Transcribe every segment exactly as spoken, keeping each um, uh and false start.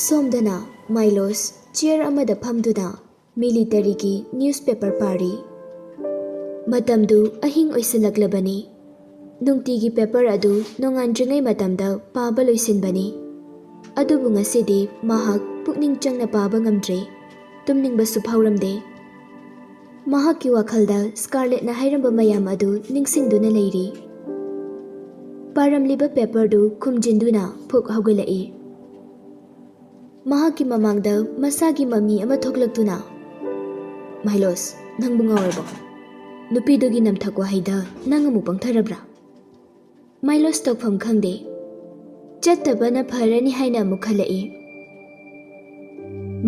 ꯁꯣꯝꯗꯅ ꯃꯥꯏꯂꯣꯁ ꯆꯤꯌꯔ ꯑꯃꯗ ꯐꯝꯗꯨꯅ ꯃꯤꯂꯤꯇꯔꯤꯒꯤ ꯅ꯭ꯌꯨꯁꯄꯦꯄꯔ ꯄꯥꯔꯤ꯫ ꯃꯇꯝꯗꯨ ꯑꯍꯤꯡ ꯑꯣꯏꯁꯤꯜꯂꯛꯂꯕꯅꯤ꯫ ꯅꯨꯡꯇꯤꯒꯤ ꯄꯦꯄꯔ ꯑꯗꯨ ꯅꯣꯡꯉꯥꯟꯗ꯭ꯔꯤꯉꯩ ꯃꯇꯝꯗ ꯄꯥꯕ ꯂꯣꯏꯁꯤꯟꯕꯅꯤ꯫ ꯑꯗꯨꯕꯨ ꯉꯁꯤꯗꯤ ꯃꯍꯥꯛ ꯄꯨꯛꯅꯤꯡ ꯆꯪꯅ ꯄꯥꯕ ꯉꯝꯗ꯭ꯔꯦ꯫ ꯇꯨꯝꯅꯤꯡꯕꯁꯨ ꯐꯥꯎꯔꯝꯗꯦ꯫ ꯃꯍꯥꯛꯀꯤ ꯋꯥꯈꯜꯗ ꯁ꯭ꯀꯥꯔꯂꯦꯠꯅ ꯍꯥꯏꯔꯝꯕ ꯃꯌꯥꯝ ꯑꯗꯨ ꯅꯤꯡꯁꯤꯡꯗꯨꯅ ꯂꯩꯔꯤ꯫ ꯄꯥꯔꯝꯂꯤꯕ ꯄꯦꯄꯔꯗꯨ ꯈꯨꯝꯖꯤꯟꯗꯨꯅ ꯐꯨꯛ ꯍꯧꯒꯠꯂꯛꯏ꯫ ꯃꯍꯥꯛꯀꯤ ꯃꯃꯥꯡꯗ ꯃꯁꯥꯒꯤ ꯃꯃꯤ ꯑꯃ ꯊꯣꯛꯂꯛꯇꯨꯅ, "ꯃꯥꯏꯂꯣꯁ, ꯅꯪꯕꯨ ꯉꯥꯎꯔꯕꯣ? ꯅꯨꯄꯤꯗꯨꯒꯤ ꯅꯝꯊꯛ ꯋꯥꯍꯩꯗ ꯅꯪ ꯑꯃꯨꯛ ꯄꯪꯊꯔꯕ꯭ꯔꯥ?" ꯃꯥꯏꯂꯣꯁ ꯇꯧꯐꯝ ꯈꯪꯗꯦ꯫ ꯆꯠꯇꯕꯅ ꯐꯔꯅꯤ ꯍꯥꯏꯅ ꯑꯃꯨꯛ ꯈꯜꯂꯛꯏ꯫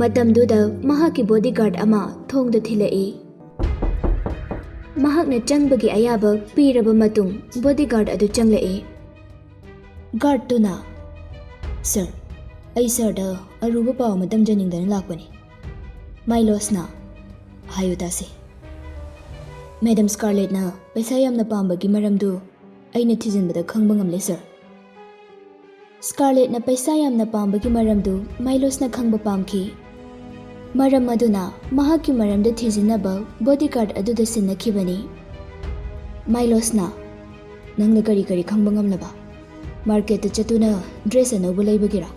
ꯃꯇꯝꯗꯨꯗ ꯃꯍꯥꯛꯀꯤ ꯕꯣꯗꯤꯒꯥꯔꯗ ꯑꯃ ꯊꯣꯡꯗ ꯊꯤꯜꯂꯛꯏ꯫ ꯃꯍꯥꯛꯅ ꯆꯪꯕꯒꯤ ꯑꯌꯥꯕ ꯄꯤꯔꯕ ꯃꯇꯨꯡ ꯕꯣꯗꯤꯒꯥꯔꯗ ꯑꯗꯨ ꯆꯪꯂꯛꯏ꯫ ꯒꯥꯔꯗꯇꯨꯅ, "ꯁꯥꯔ, ꯑꯩ ꯁꯥꯔꯗ ꯑꯔꯨꯕ ꯄꯥꯎ ꯑꯃ ꯇꯝꯖꯅꯤꯡꯗꯅ ꯂꯥꯛꯄꯅꯤ꯫" ꯃꯥꯏꯂꯣꯁꯅ, "ꯍꯥꯏꯌꯨ ꯇꯥꯁꯤ꯫" "ꯃꯦꯗꯝ ꯁ꯭ꯀꯥꯔꯂꯦꯠꯅ ꯄꯩꯁꯥ ꯌꯥꯝꯅ ꯄꯥꯝꯕꯒꯤ ꯃꯔꯝꯗꯨ ꯑꯩꯅ ꯊꯤꯖꯤꯟꯕꯗ ꯈꯪꯕ ꯉꯝꯂꯦ, ꯁꯥꯔ꯫" ꯁ꯭ꯀꯥꯔꯂꯦꯠꯅ ꯄꯩꯁꯥ ꯌꯥꯝꯅ ꯄꯥꯝꯕꯒꯤ ꯃꯔꯝꯗꯨ ꯃꯥꯏꯂꯣꯁꯅ ꯈꯪꯕ ꯄꯥꯝꯈꯤ꯫ ꯃꯔꯝ ꯑꯗꯨꯅ ꯃꯍꯥꯛꯀꯤ ꯃꯔꯝꯗ ꯊꯤꯖꯤꯟꯅꯕ ꯕꯣꯗꯤꯒꯥꯔꯗ ꯑꯗꯨꯗ ꯁꯤꯟꯅꯈꯤꯕꯅꯤ꯫ ꯃꯥꯏꯂꯣꯁꯅ, "ꯅꯪꯅ ꯀꯔꯤ ꯀꯔꯤ ꯈꯪꯕ ꯉꯝꯂꯕ? ꯃꯥꯔꯀꯦꯠꯇ ꯆꯠꯇꯨꯅ ꯗ꯭ꯔꯦꯁ ꯑꯅꯧꯕ ꯂꯩꯕꯒꯤꯔꯥ?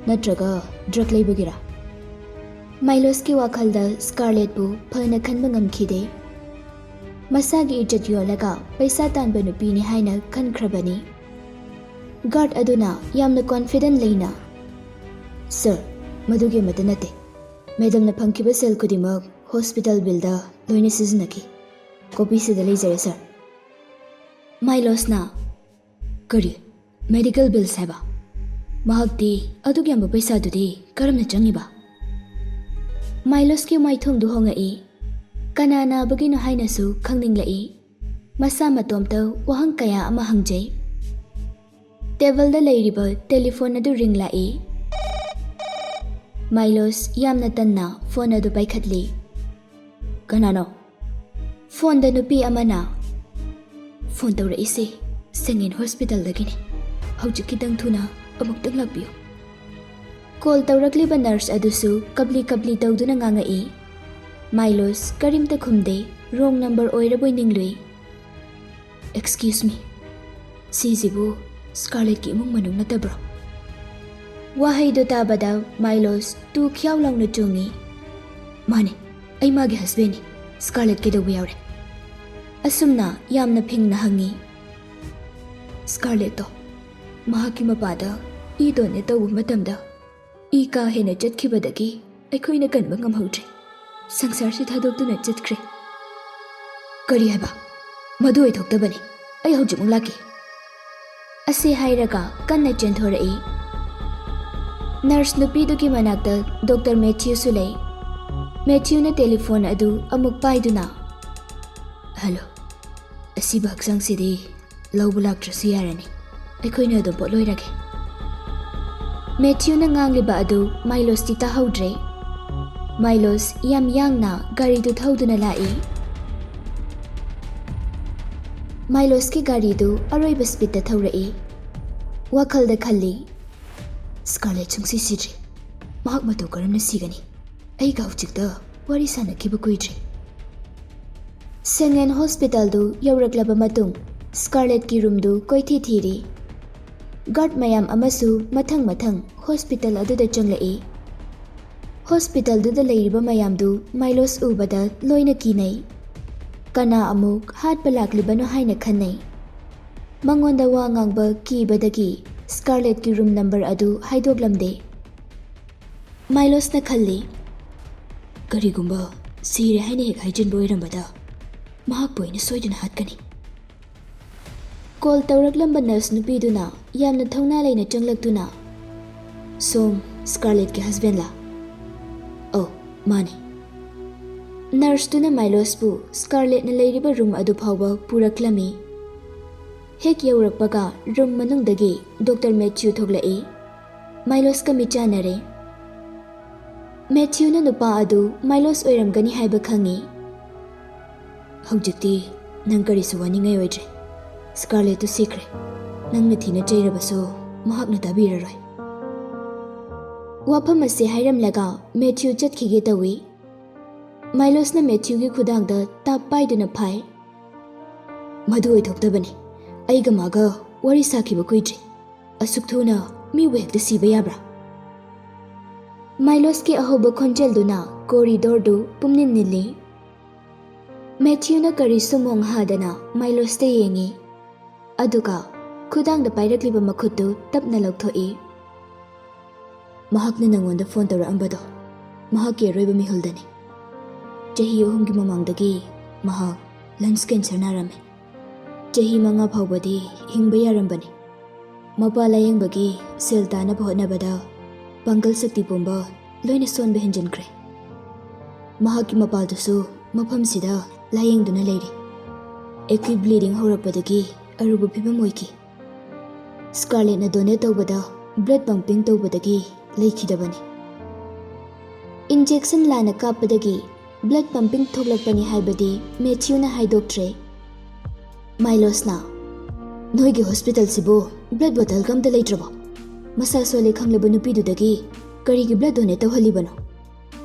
ꯅꯠꯇ꯭ꯔꯒ ꯗ꯭ꯔꯒ ꯂꯩꯕꯒꯤꯔꯥ?" ꯃꯥꯏꯂꯣꯁꯀꯤ ꯋꯥꯈꯜꯗ ꯁ꯭ꯀꯥꯔꯂꯦꯠꯄꯨ ꯐꯅ ꯈꯟꯕ ꯉꯝꯈꯤꯗꯦ꯫ ꯃꯁꯥꯒꯤ ꯏꯖꯠ ꯌꯣꯜꯂꯒ ꯄꯩꯁꯥ ꯇꯥꯟꯕ ꯅꯨꯄꯤꯅꯤ ꯍꯥꯏꯅ ꯈꯟꯈ꯭ꯔꯕꯅꯤ꯫ ꯒꯥꯔꯗ ꯑꯗꯨꯅ ꯌꯥꯝꯅ ꯀꯣꯟꯐꯤꯗꯦꯟ ꯂꯩꯅ, "ꯁꯥꯔ, ꯃꯗꯨꯒꯤ ꯑꯃꯠꯇ ꯅꯠꯇꯦ꯫ ꯃꯦꯗꯝꯅ ꯐꯪꯈꯤꯕ ꯁꯦꯜ ꯈꯨꯗꯤꯡꯃꯛ ꯍꯣꯁꯄꯤꯇꯥꯜ ꯕꯤꯜꯗ ꯂꯣꯏꯅ ꯁꯤꯖꯤꯟꯅꯈꯤ꯫ ꯀꯣꯄꯤꯁꯤꯗ ꯂꯩꯖꯔꯦ, ꯁꯥꯔ꯫" ꯃꯥꯏꯂꯣꯁꯅ, "ꯀꯔꯤ? ꯃꯦꯗꯤꯀꯦꯜ ꯕꯤꯜꯁ ꯍꯥꯏꯕ? ꯃꯍꯥꯛꯇꯤ ꯑꯗꯨꯛ ꯌꯥꯝꯕ ꯄꯩꯁꯥꯗꯨꯗꯤ ꯀꯔꯝꯅ ꯆꯪꯉꯤꯕ?" ꯃꯥꯏꯂꯣꯁꯀꯤ ꯃꯥꯏꯊꯣꯡꯗꯨ ꯍꯣꯡꯉꯛꯏ꯫ ꯀꯅꯥ ꯅꯥꯕꯒꯤꯅꯣ ꯍꯥꯏꯅꯁꯨ ꯈꯪꯅꯤꯡꯂꯛꯏ꯫ ꯃꯁꯥ ꯃꯇꯣꯝꯇ ꯋꯥꯍꯪ ꯀꯌꯥ ꯑꯃ ꯍꯪꯖꯩ꯫ ꯇꯦꯕꯜꯗ ꯂꯩꯔꯤꯕ ꯇꯦꯂꯤꯐꯣꯟ ꯑꯗꯨ ꯔꯤꯡ ꯂꯥꯛꯏ꯫ ꯃꯥꯏꯂꯣꯁ ꯌꯥꯝꯅ ꯇꯟꯅ ꯐꯣꯟ ꯑꯗꯨ ꯄꯥꯏꯈꯠꯂꯤ꯫ "ꯀꯅꯥꯅꯣ?" ꯐꯣꯟꯗ ꯅꯨꯄꯤ ꯑꯃꯅ, "ꯐꯣꯟ ꯇꯧꯔꯛꯏꯁꯦ ꯁꯉꯦꯟ ꯍꯣꯁꯄꯤꯇꯥꯜꯗꯒꯤꯅꯤ꯫ ꯍꯧꯖꯤꯛ ꯈꯤꯇꯪ ꯊꯨꯅ ꯑꯃꯨꯛꯇꯪ ꯂꯥꯛꯄꯤꯌꯨ꯫" ꯀꯣꯜ ꯇꯧꯔꯛꯂꯤꯕ ꯅꯔꯁ ꯑꯗꯨꯁꯨ ꯀꯞꯂꯤ ꯀꯞꯂꯤ ꯇꯧꯗꯨꯅ ꯉꯥꯡꯉꯛꯏ꯫ ꯃꯥꯏꯂꯣꯁ ꯀꯔꯤꯝꯇ ꯈꯨꯝꯗꯦ꯫ ꯔꯣꯡ ꯅꯝꯕꯔ ꯑꯣꯏꯔꯕꯣꯏ ꯅꯤꯡꯂꯨꯏ꯫ "ꯑꯦꯛꯁꯀ꯭ꯌꯨꯁ ꯃꯤ, ꯁꯤꯁꯤꯕꯨ ꯁ꯭ꯀꯥꯔꯂꯦꯠꯀꯤ ꯏꯃꯨꯡ ꯃꯅꯨꯡ ꯅꯠꯇꯕ꯭ꯔꯣ?" ꯋꯥꯍꯩꯗꯨ ꯇꯥꯕꯗ ꯃꯥꯏꯂꯣꯁ ꯇꯨ ꯈ꯭ꯌꯥꯎ ꯂꯥꯎꯅ ꯆꯣꯡꯉꯤ꯫ "ꯃꯥꯅꯦ, ꯑꯩ ꯃꯥꯒꯤ ꯍꯁꯕꯦꯟꯅꯤ꯫ ꯁ꯭ꯀꯥꯔꯂꯦꯠ ꯀꯩꯗꯧꯕ ꯌꯥꯎꯔꯦ?" ꯑꯁꯨꯝꯅ ꯌꯥꯝꯅ ꯐꯤꯡꯅ ꯍꯪꯉꯤ꯫ "ꯁ꯭ꯀꯥꯔꯂꯦꯠꯇꯣ ꯃꯍꯥꯛꯀꯤ ꯃꯄꯥꯗ ꯏ ꯗꯣꯅꯦꯠ ꯇꯧꯕ ꯃꯇꯝꯗ ꯏ ꯀꯥ ꯍꯦꯟꯅ ꯆꯠꯈꯤꯕꯗꯒꯤ ꯑꯩꯈꯣꯏꯅ ꯀꯟꯕ ꯉꯝꯍꯧꯗ꯭ꯔꯦ꯫ ꯁꯪꯁꯥꯔꯁꯤ ꯊꯥꯗꯣꯛꯇꯨꯅ ꯆꯠꯈ꯭ꯔꯦ꯫" "ꯀꯔꯤ ꯍꯥꯏꯕ? ꯃꯗꯨ ꯑꯣꯏꯊꯣꯛꯇꯕꯅꯤ꯫ ꯑꯩ ꯍꯧꯖꯤꯛꯃꯛ ꯂꯥꯛꯀꯦ꯫" ꯑꯁꯤ ꯍꯥꯏꯔꯒ ꯀꯟꯅ ꯆꯦꯟꯊꯣꯔꯛꯏ꯫ ꯅꯔꯁ ꯅꯨꯄꯤꯗꯨꯒꯤ ꯃꯅꯥꯛꯇ ꯗꯣꯛꯇꯔ ꯃꯦꯊ꯭ꯌꯨꯁꯨ ꯂꯩ꯫ ꯃꯦꯊ꯭ꯌꯨꯅ ꯇꯦꯂꯤꯐꯣꯟ ꯑꯗꯨ ꯑꯃꯨꯛ ꯄꯥꯏꯗꯨꯅ, "ꯍꯜꯂꯣ, ꯑꯁꯤꯕ ꯍꯛꯆꯥꯡꯁꯤꯗꯤ ꯂꯧꯕ ꯂꯥꯛꯇ꯭ꯔꯁꯨ ꯌꯥꯔꯅꯤ꯫ ꯑꯩꯈꯣꯏꯅ ꯑꯗꯨꯝ ꯄꯣꯠꯂꯣꯏꯔꯒꯦ꯫" ꯃꯦꯊ꯭ꯌꯨꯅ ꯉꯥꯡꯂꯤꯕ ꯑꯗꯨ ꯃꯥꯏꯂꯣꯁꯇꯤ ꯇꯥꯍꯧꯗ꯭ꯔꯦ꯫ ꯃꯥꯏꯂꯣꯁ ꯌꯥꯝ ꯌꯥꯡꯅ ꯒꯥꯔꯤꯗꯨ ꯊꯧꯗꯨꯅ ꯂꯥꯛꯏ꯫ ꯃꯥꯏꯂꯣꯁꯀꯤ ꯒꯥꯔꯤꯗꯨ ꯑꯔꯣꯏꯕ ꯁ꯭ꯄꯤꯗꯇ ꯊꯧꯔꯛꯏ꯫ ꯋꯥꯈꯜꯗ ꯈꯜꯂꯤ, "ꯁ꯭ꯀꯥꯔꯂꯦꯠ ꯁꯨꯡꯁꯤ ꯁꯤꯗ꯭ꯔꯤ꯫ ꯃꯍꯥꯛ ꯃꯇꯧ ꯀꯔꯝꯅ ꯁꯤꯒꯅꯤ? ꯑꯩꯒ ꯍꯧꯖꯤꯛꯇ ꯋꯥꯔꯤ ꯁꯥꯟꯅꯈꯤꯕ ꯀꯨꯏꯗ꯭ꯔꯤ꯫" ꯁꯦꯟ ꯑꯦꯟ ꯍꯣꯁꯄꯤꯇꯥꯜꯗꯨ ꯌꯧꯔꯛꯂꯕ ꯃꯇꯨꯡ ꯁ꯭ꯀꯥꯔꯂꯦꯠꯀꯤ ꯔꯨꯝꯗꯨ ꯀꯣꯏꯊꯤ ꯊꯤꯔꯤ꯫ ꯒꯥꯔꯗ ꯃꯌꯥꯝ ꯑꯃꯁꯨ ꯃꯊꯪ ꯃꯊꯪ ꯍꯣꯁꯄꯤꯇꯥꯜ ꯑꯗꯨꯗ ꯆꯪꯂꯛꯏ꯫ ꯍꯣꯁꯄꯤꯇꯥꯜꯗꯨꯗ ꯂꯩꯔꯤꯕ ꯃꯌꯥꯝꯗꯨ ꯃꯥꯏꯂꯣꯁ ꯎꯕꯗ ꯂꯣꯏꯅ ꯀꯤꯅꯩ꯫ ꯀꯅꯥ ꯑꯃꯨꯛ ꯍꯥꯠꯄ ꯂꯥꯛꯂꯤꯕꯅꯣ ꯍꯥꯏꯅ ꯈꯟꯅꯩ꯫ ꯃꯉꯣꯟꯗ ꯋꯥ ꯉꯥꯡꯕ ꯀꯤꯕꯗꯒꯤ ꯁ꯭ꯀꯥꯔꯂꯦꯠꯀꯤ ꯔꯨꯝ ꯅꯝꯕꯔ ꯑꯗꯨ ꯍꯥꯏꯗꯣꯛꯂꯝꯗꯦ꯫ ꯃꯥꯏꯂꯣꯁꯅ ꯈꯜꯂꯤ, "ꯀꯔꯤꯒꯨꯝꯕ ꯁꯤꯔꯦ ꯍꯥꯏꯅ ꯍꯦꯛ ꯍꯥꯏꯖꯤꯟꯕ ꯑꯣꯏꯔꯝꯕꯗ ꯃꯍꯥꯛꯄꯨ ꯑꯩꯅ ꯁꯣꯏꯗꯅ ꯍꯥꯠꯀꯅꯤ꯫" ꯀꯣꯜ ꯇꯧꯔꯛꯂꯝꯕ ꯅꯔꯁ ꯅꯨꯄꯤꯗꯨꯅ ꯌꯥꯝꯅ ꯊꯧꯅꯥ ꯂꯩꯅ ꯆꯪꯂꯛꯇꯨꯅ, "ꯁꯣꯝ ꯁ꯭ꯀꯥꯔꯂꯦꯠꯀꯤ ꯍꯁꯕꯦꯟꯂꯥ?" "ꯑꯧ, ꯃꯥꯅꯤ꯫" ꯅꯔꯁꯇꯨꯅ ꯃꯥꯏꯂꯣꯁꯄꯨ ꯁ꯭ꯀꯥꯔꯂꯦꯠꯅ ꯂꯩꯔꯤꯕ ꯔꯨꯝ ꯑꯗꯨ ꯐꯥꯎꯕ ꯄꯨꯔꯛꯂꯝꯃꯤ꯫ ꯍꯦꯛ ꯌꯧꯔꯛꯄꯒ ꯔꯨꯝ ꯃꯅꯨꯡꯗꯒꯤ ꯗꯣꯛꯇꯔ ꯃꯦꯊ꯭ꯌꯨ ꯊꯣꯛꯂꯛꯏ꯫ ꯃꯥꯏꯂꯣꯁꯀ ꯃꯤꯠꯆꯥꯟꯅꯔꯦ꯫ ꯃꯦꯊ꯭ꯌꯨꯅ ꯅꯨꯄꯥ ꯑꯗꯨ ꯃꯥꯏꯂꯣꯁ ꯑꯣꯏꯔꯝꯒꯅꯤ ꯍꯥꯏꯕ ꯈꯪꯉꯤ꯫ "ꯍꯧꯖꯤꯛꯇꯤ ꯅꯪ ꯀꯔꯤꯁꯨ ꯋꯥꯅꯤꯡꯉꯥꯏ ꯑꯣꯏꯗ꯭ꯔꯦ꯫ ꯁ꯭ꯀꯥꯔꯂꯦꯠꯇꯨ ꯁꯤꯈ꯭ꯔꯦ꯫ ꯅꯪꯅ ꯊꯤꯅ ꯆꯩꯔꯕꯁꯨ ꯃꯍꯥꯛꯅ ꯇꯥꯕꯤꯔꯔꯣꯏ꯫" ꯋꯥꯐꯝ ꯑꯁꯤ ꯍꯥꯏꯔꯝꯂꯒ ꯃꯦꯊ꯭ꯌꯨ ꯆꯠꯈꯤꯒꯦ ꯇꯧꯏ꯫ ꯃꯥꯏꯂꯣꯁꯅ ꯃꯦꯊ꯭ꯌꯨꯒꯤ ꯈꯨꯗꯥꯡꯗ ꯇꯥꯞ ꯄꯥꯏꯗꯨꯅ ꯐꯥꯏ꯫ "ꯃꯗꯨ ꯑꯣꯏꯊꯣꯛꯇꯕꯅꯤ꯫ ꯑꯩꯒ ꯃꯥꯒ ꯋꯥꯔꯤ ꯁꯥꯈꯤꯕ ꯀꯨꯏꯗ꯭ꯔꯤ꯫ ꯑꯁꯨꯛ ꯊꯨꯅ ꯃꯤꯕꯨ ꯍꯦꯛꯇ ꯁꯤꯕ ꯌꯥꯕ꯭ꯔꯥ?" ꯃꯥꯏꯂꯣꯁꯀꯤ ꯑꯍꯧꯕ ꯈꯣꯟꯖꯦꯜꯗꯨꯅ ꯀꯣꯔꯤꯗꯣꯔꯗꯨ ꯄꯨꯝꯅꯤꯜ ꯅꯤꯜꯂꯤ꯫ ꯃꯦꯊ꯭ꯌꯨꯅ ꯀꯔꯤꯁꯨ ꯃꯣꯡ ꯍꯥꯗꯅ ꯃꯥꯏꯂꯣꯁꯇ ꯌꯦꯡꯏ꯫ ꯑꯗꯨꯒ ꯈꯨꯗꯥꯡꯗ ꯄꯥꯏꯔꯛꯂꯤꯕ ꯃꯈꯨꯠꯇꯨ ꯇꯞꯅ ꯂꯧꯊꯣꯛꯏ꯫ "ꯃꯍꯥꯛꯅ ꯅꯪꯉꯣꯟꯗ ꯐꯣꯟ ꯇꯧꯔꯛꯑꯝꯕꯗꯣ ꯃꯍꯥꯛꯀꯤ ꯑꯔꯣꯏꯕ ꯃꯤꯍꯨꯜꯗꯅꯤ꯫ ꯆꯍꯤ ꯑꯍꯨꯝꯒꯤ ꯃꯃꯥꯡꯗꯒꯤ ꯃꯍꯥꯛ ꯂꯪꯁ ꯀꯦꯟꯁꯔ ꯅꯥꯔꯝꯃꯤ꯫ ꯆꯍꯤ ꯃꯉꯥ ꯐꯥꯎꯕꯗꯤ ꯍꯤꯡꯕ ꯌꯥꯔꯝꯕꯅꯤ꯫ ꯃꯄꯥ ꯂꯥꯌꯦꯡꯕꯒꯤ ꯁꯦꯜ ꯇꯥꯅꯕ ꯍꯣꯠꯅꯕꯗ ꯄꯥꯡꯒꯜ ꯁꯛꯇꯤ ꯄꯨꯝꯕ ꯂꯣꯏꯅ ꯁꯣꯟꯕ ꯍꯦꯟꯖꯤꯟꯈ꯭ꯔꯦ꯫ ꯃꯍꯥꯛꯀꯤ ꯃꯄꯥꯗꯨꯁꯨ ꯃꯐꯝꯁꯤꯗ ꯂꯥꯌꯦꯡꯗꯨꯅ ꯂꯩꯔꯤ꯫ ꯑꯦꯀ꯭ꯌꯨꯠ ꯕ꯭ꯂꯤꯗꯤꯡ ꯍꯧꯔꯛꯄꯗꯒꯤ ꯑꯔꯨꯕ ꯐꯤꯕꯝ ꯑꯣꯏꯈꯤ꯫ ꯁ꯭ꯀꯥꯔꯂꯦꯠꯅ ꯗꯣꯅꯦꯠ ꯇꯧꯕꯗ ꯕ꯭ꯂꯗ ꯄꯝꯄꯤꯡ ꯇꯧꯕꯗꯒꯤ ꯂꯩꯈꯤꯗꯕꯅꯤ꯫ ꯏꯟꯖꯦꯛꯁꯟ ꯂꯥꯟꯅ ꯀꯥꯞꯄꯗꯒꯤ ꯕ꯭ꯂꯗ ꯄꯝꯄꯤꯡ ꯊꯣꯛꯂꯛꯄꯅꯤ ꯍꯥꯏꯕꯗꯤ ꯃꯦꯊ꯭ꯌꯨꯅ ꯍꯥꯏꯗꯣꯛꯇ꯭ꯔꯦ꯫ ꯃꯥꯏꯂꯣꯁꯅ, "ꯅꯣꯏꯒꯤ ꯍꯣꯁꯄꯤꯇꯥꯜꯁꯤꯕꯨ ꯕ꯭ꯂꯗ ꯕꯣꯇꯜꯒ ꯑꯝꯇ ꯂꯩꯇ꯭ꯔꯕꯣ? ꯃꯁꯥ ꯁꯣꯜꯂꯦ ꯈꯪꯂꯕ ꯅꯨꯄꯤꯗꯨꯗꯒꯤ ꯀꯔꯤꯒꯤ ꯕ꯭ꯂꯗ ꯗꯣꯅꯦꯠ ꯇꯧꯍꯜꯂꯤꯕꯅꯣ?